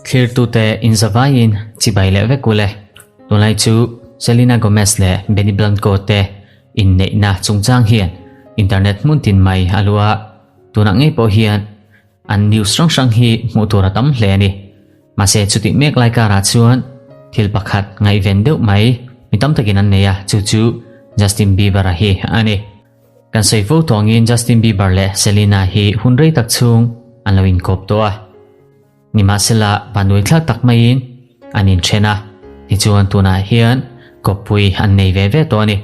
Thlirtute inzavaiin chibai leh vek ule. Tunlai chu Selena Gomez leh Benny Blanco te inneihna chungchang hian internet hmun tin mai a luah a, tunah ngei pawh hian an news hrang hrang hi hmuh tur a tam hle a ni. Mahse chutih mek lai karah chuan thil pakhat ngaihven deuh mai mi tam takin an nei a, chu chu Justin Bieber-a hi a ni. Kan sawi fo tawngin Justin Bieber leh Selena hi hun rei tak chhung an lo inkawp tawh a. Nimahsela vanduai thlak tak maiin an inthen a, tichuan tunah hian kawppui an nei ve ve tawh a ni.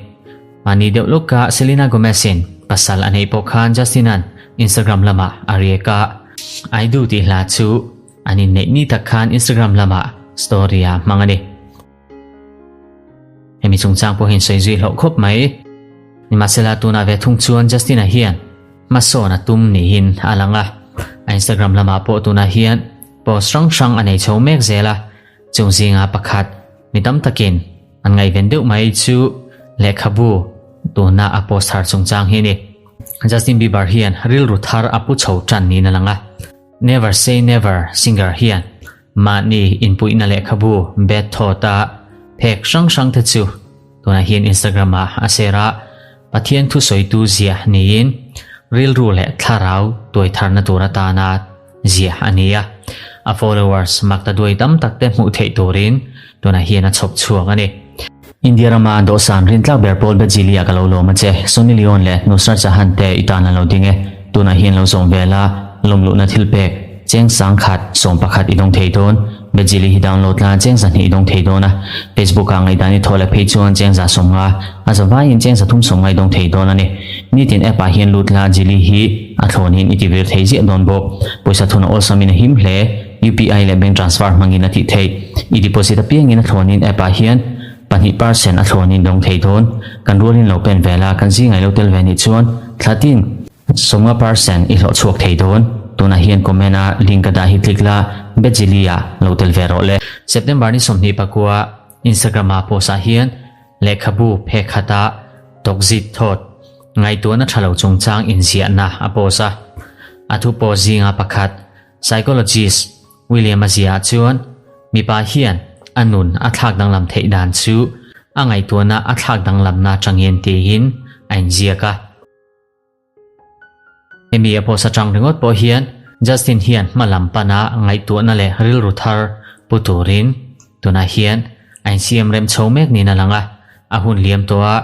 Mahni deuh lawka Selena Gomez-in pasal a neih pawh khan Justin-a'n Instagram lamah a riak a, I do tih hla chu an inneih ni tak khan Instagram lamah story-a hmang a ni. Hemi chungchang pawh hian sawi zui hlauh khawp mai. Nimahsela tunah ve thung chuan Justin-a hian hmasawn a tum niin a lang a. A Instagram lamah pawh tunah hian post hrang hrang a nei chho mek zel a, chung zinga pakhat mi tam takin an ngaihven deuh mai chu lehkhabu tuna a post thar chungchang hi a ni. Justin Bieber hian rilru thar a pu chho tan niin a lang a. Never Say Never singer hian Mahni inpuihna lehkhabu bet thawta phek hrang hrang te chu tunah hian Instagram ah a share a, Pathian thusawitu ziah niin rilru leh thlarau tuaitharna tur atana ziah a ni a, a followers makta duai tam tak te hmuh theih turin tunah hian a chhawp chhuak a ni. India rama dawhsan rintlak ber pawl Bejili ah ka lo lawm a che, Sunny Leone leh Nusrat Jahan te i tan an lo ding e, tunah hian lo zawm ve la, lawmluhna thil pek, cheng sangkhat, 11 i dawng thei dawn, Bejili hi download la cheng 200 i dawng thei dawn a, Facebook ah ngaihdan i thawh leh phei chuan cheng 150, a zavaiin cheng 350 i dawng thei dawn a ni. Nitin app ah hian lut la Jili hi a thlawnin i tivir thei ziah dawn bawk, pawisa thun a awlsamin a him hle. UPI leh bank transfer hmangin a tih theih. I deposit apiangin a thlawnin app ah hian 2% a thlawnin dawng thei dawn. Kan rualin lo pen vel a, kan zingai lo tel ve nih chuan thla tin 50% i hlawh chhuak thei dawn. Tunah hian comment a link ka dah hi click la, Betjili ah lo tel ve rawh le. September ni 29 Instagram ah post ah hian lehkhabu phek khata Tawkzit thawt ngaihtuahna tha lo chungchang inziahna a post a. A thu post zinga pakhat Psychologist William-a ziaah chuan mipa hian a nun a thlak danglam theih dan chu a ngaihtuahna a thlak danglamna atangin tiin a inziak a. Hemi a post atang ringawt pawh hian Justin hian hma lam pana ngaihtuahna leh rilru thar pu turin tunah hian a insiam rem chho mek niin a lang a, a hun liam tawh a,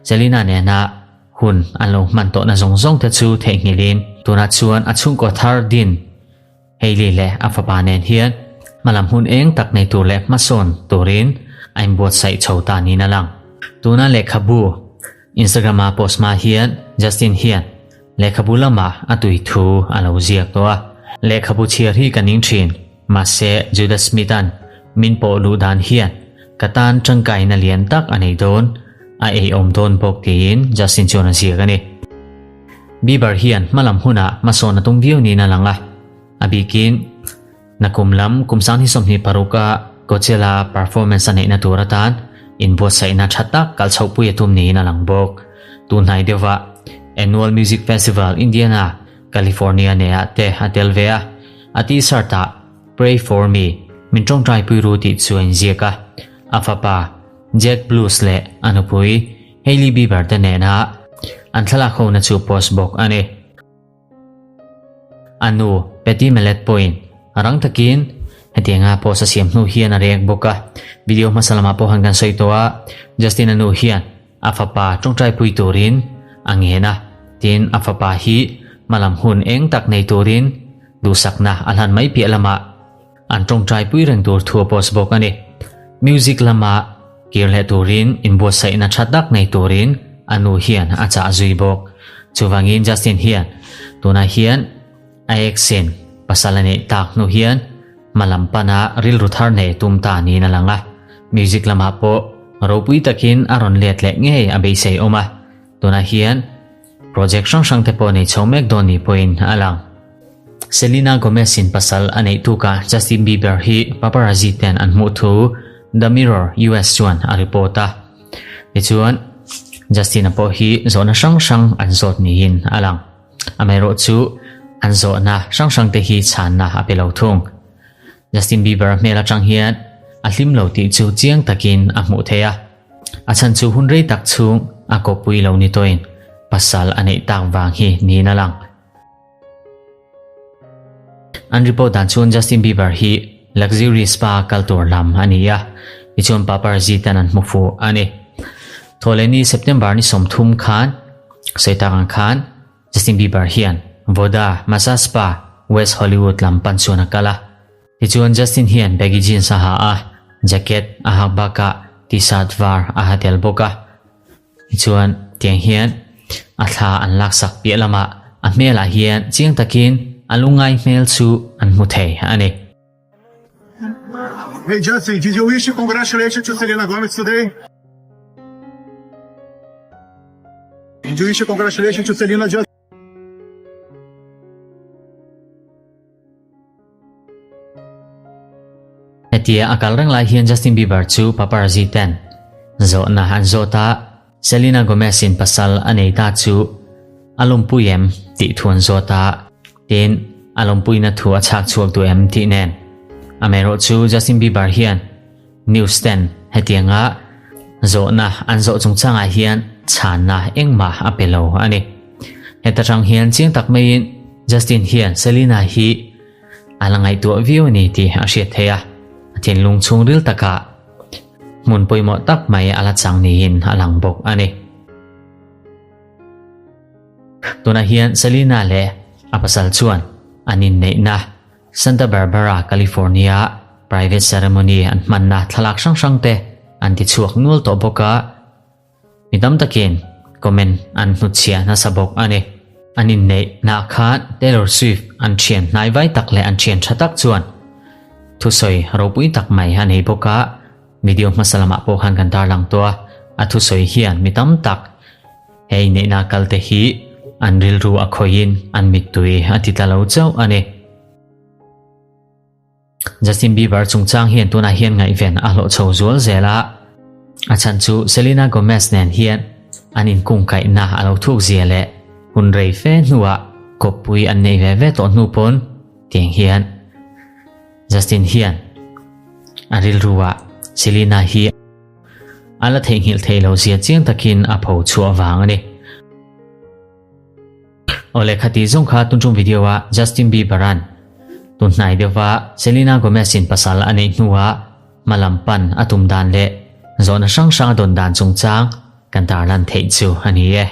Selena nena Hun an lo hman tawhna zawng zawng te chu theihnghilhin tunah chuan a chhungkaw thar din Hailey leh a fapa nen hian hmalam hun eng tak nei tur leh hmasawn turin a inbuatsaih chho ta niin a lang. Tuna lehkhabu Instagram-a post hma hian Justin hian lehkhabu lamah a tui thu a lo ziak tawh a. Lehkhabu chhiar hi ka ning thin, mahse Judah Smith-a'n min pawh luh dan hian ka tan tangkaina lian tak a nei dawn. A ei awm dawn bawk tiin Justin chuan a ziak a ni. Bieber hian hmalam hunah hmasawn a tum viau niin a lang a, a bikin nakum lam kum 2026 a Coachella performance a neihna tur atan inbuatsaihna tha tak kal chhohpui a tum niin a lang bawk. Tunhnai deuhva Annual Music Festival Indiana, California neah te a tel ve a, a t-shirt ah Pray for me, min tawngtaipui ru tih chu a inziak a, a fapa, Jack Blues leh a nupui Hailey Bieber te nena an thlalak hona chu post bawk a ni. A nu Patty Mallette pawhin rang takin hetianga post a siam hnu hian a react bawk a. Video hmasa lamah pawh han kan sawi tawh a, Justin a nu hian a fapa tawngtaipui turin a ngen a, tin a fapa hi hmalam hun eng tak nei turin duhsakna a hlan mai piah lamah An tawngtaipui reng tur thu a post bawk a ni. Music lama kir leh turin inbuatsaihna tha tak nei turin a nu hian a chah zui bawk. Chuvangin Justin hian tunah hian a eksen pasal a neih tak hnu hian hmalam pana rilru thar nei tum ta niin a lang a. Music lamah pawh ropui takin a rawn let leh ngei a beisei awm a. Tunah hian Project hrang hrang te pawh nei chho mek dawn ni pawhin a lang. Selena Gomez in pasal a neih tukah Justin Bieber hi paparazzi ten an hmuh thu The Mirror US chuan a report a. Tichuan, Justin-a pawh hi zawhna hrang hrang an zawt niin a lang. Amaherawhchu, an zawhna hrang hrang te hi chhanna a pe lo thung. Justin Bieber hmel atang hian a hlim lo tih chu chiang takin a hmuh theih a, a chhan chu hun rei tak chhung a kawppui lo ni tawhin pasal a neih tak vang hi niin a lang. An report dan chuan Justin Bieber hi luxury spa kal tur lam a ni a, tichuan paparazzi ten an hmu fuh a ni. Thawhlehni September ni 30 khan sawi tak ang khan Justin Bieber hian Voda Massage Spa, West Hollywood lam pan chuan a kal a. Tichuan Justin hian baggy jeans a ha a, jacket a hak bakah t-shirt var a ha tel bawk a. Tichuan tiang hian a thla an laksak piah lamah a hmelah hian chiang takin a lungngai hmel chu an hmu thei a ni. Hey Justin, did you wish congratulations to Selena Gomez today? Did you wish congratulations to Selena Justin? Hetia a kal reng lai hian Justin Bieber chu paparazzi ten zawhna an zawt a, Selena Gomez in pasal a nei ta chu a lawmpui em tih thu an zawt a, tin a lawmpuina thu a chhak chhuak duh em tih nen. Amaherawh chu Justin Bieber hian news ten hetianga zawhna an zawh chungchangah hian chhanna engmah a pe lo a ni. Heta tang hian chiang tak maiin Justin hian Selena hi a la ngaihtuah viau a ni tih a hriat theih a, a thinlung chhungril takah hmun pawimawh tak mai a la chang niin a lang bawk a ni. Tunah hian Selena leh a pasal chuan an inneihna Santa Barbara, California private ceremony an hmanna thlalak hrang hrang te an tichhuak nual tawh bawk a, Mi tam takin comment an hnutchhiah nasa bawk a ni. An inneih nah khan Taylor Swift an thian hnai vai tak leh an thian tha tak chuan thusawi ropui tak mai a nei bawk a, video hmasa lamah pawh khan kan tarlang tawh a, a thusawi hian mi tam tak he inneihna kalte hi an rilru a khawihin an mittui a ti tla lo chauh a ni. Justin Bieber chungchang hian tunah hian ngaihven a hlawh chho zual zel a, a chhan chu Selena Gomez nen hian an inkungkaihna a lo thuk zia leh hun rei fe hnuah kawppui an neih ve ve tawh hnu pawn tiang hian Justin hian a rilruah Selena hi a la theihnghilh thei lo zia chiang takin a pho chhuah vang a ni. Awle khati zawng kha tuntum video ah Justin Bieber an tun hnai deuhva Selena Gomez in pasal a neih hnuah hmalam pan a tum dan leh zawhna hrang hrang a dawn dan chungchang kan tarlan theih chu a ni e.